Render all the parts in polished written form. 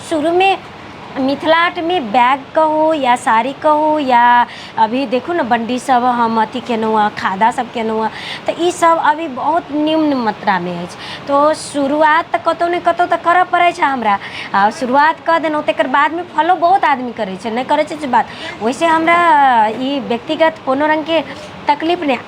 शुरूमे मिथिला हाटमे बैग कहू या साड़ी कहू या अभी देखू ने बण्डी सब हम अथी केलहुँ हँ, खादा सब केलहुँ हँ, तऽ ई सब अभी बहुत निम्न मात्रामे अछि। तऽ शुरुआत तऽ कतहु ने कतहु तऽ करऽ पड़ै छै हमरा। आ शुरुआत कऽ देलहुँ, तकर बादमे फॉलो बहुत आदमी करै छै, नहि करै छै से बात। ओहिसँ हमरा ई व्यक्तिगत कोनो रङ्गके तकलीफ नहि,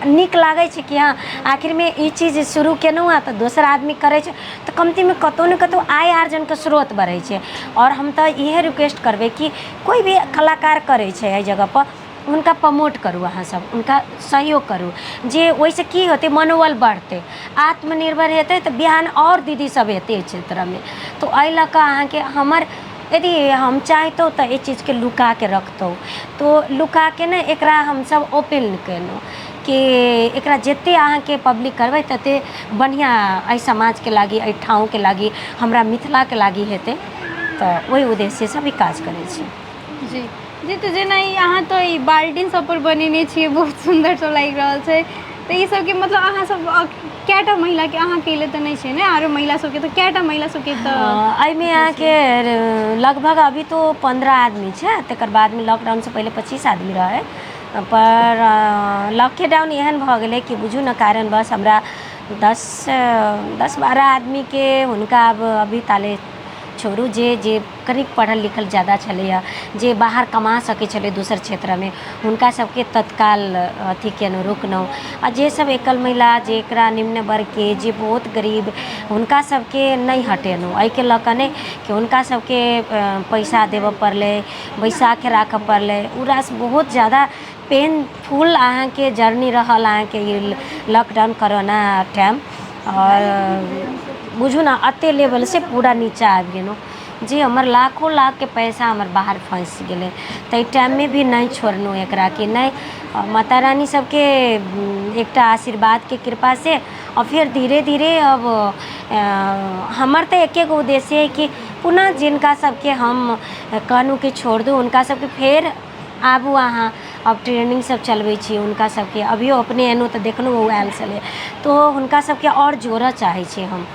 नीक लागै छै कि हँ, आखिरमे ई चीज शुरू केलहुँ हँ तऽ दोसर आदमी करै छै तऽ कमतीमे कतहु ने कतहु आय आर्जनके स्रोत बढ़ै छै। आओर हम तऽ इएह रिक्वेस्ट करबै कि कोइ भी कलाकार करै छै एहि जगहपर, हुनका प्रमोट करू, अहाँसभ हुनका सहयोग करू, जे ओहिसँ की होतै, मनोबल बढ़तै, आत्मनिर्भर हेतै, तऽ बिहान आओर दीदी सब हेतै एहि क्षेत्रमे। तऽ एहि लऽ कऽ अहाँके हमर यदि हम चाहितहुँ तऽ एहि चीजके लुकाके रखतहुँ, तऽ लुकाके नहि, एकरा हमसभ ओपन केलहुँ कि एकरा जतेक अहाँके पब्लिक करबै ततेक बढ़िआँ एहि समाजके लागि, एहि ठाँवके लागि, हमरा मिथिलाके लागि हेतै। तऽ ओहि उद्देश्यसँ भी काज करै छी। जी जी, तऽ जेना ई अहाँ तऽ ई बाल्टीन सब पर बनेने छियै, बहुत सुन्दर सब लागि रहल छै, तऽ ई सबके मतलब अहाँ सब कएटा महिलाके, अहाँ अकेले तऽ नहि छियै ने, आरो महिला सबके, तऽ कएटा महिला सबके तऽ एहिमे अहाँके लगभग अभी तो 15 आदमी छै। तकर बादमे लॉकडाउनसँ पहिले 25 आदमी रहै, पर लॉकेडाउन एहन भऽ गेलै कि बुझू ने कारणवश हमरा 10, 12 आदमीके हुनका आब अभी ताले छोड़ू। जे जे कनिक पढ़ल लिखल ज्यादा छलैए, जे बाहर कमा सकै छलै दोसर क्षेत्रमे, हुनका सबके तत्काल अथी केलहुँ, रोकलहुँ। आ जे सब एकल महिला, जेकरा निम्न वर्गके, जे बहुत गरीब, हुनका सबके नहि हटेलहुँ। एहिके लऽ कऽ नहि कि हुनका सबके पैसा देबऽ पड़लै, बैसाके राखऽ पड़लै। ओ रास बहुत ज्यादा पेनफुल अहाँके जर्नी रहल अहाँके ई लॉकडाउन, कोरोना टाइम। आओर बुझू ने एते लेवलसँ पूरा नीचाँ आबि गेलहुँ जे हमर लाखो लाखके पैसा हमर बाहर फँसि गेलै। ताहि टाइममे भी नहि छोड़लहुँ एकरा कि नहि, माता रानी सबके एकटा आशीर्वादके कृपासँ। आओर फेर धीरे धीरे अब हमर तऽ एके गो उद्देश्य अइ कि पुनः जिनका सबके हम कहलहुँ कि छोड़ि दू, हुनका सबके फेर आबू अहाँ। अब ट्रेनिंग सब चलबै छी हुनका सबके। अभियो अपने एलहुँ तऽ देखलहुँ, ओ आयल छलै, तऽ हुनका सबके आओर जोड़ऽ चाहै छी हम।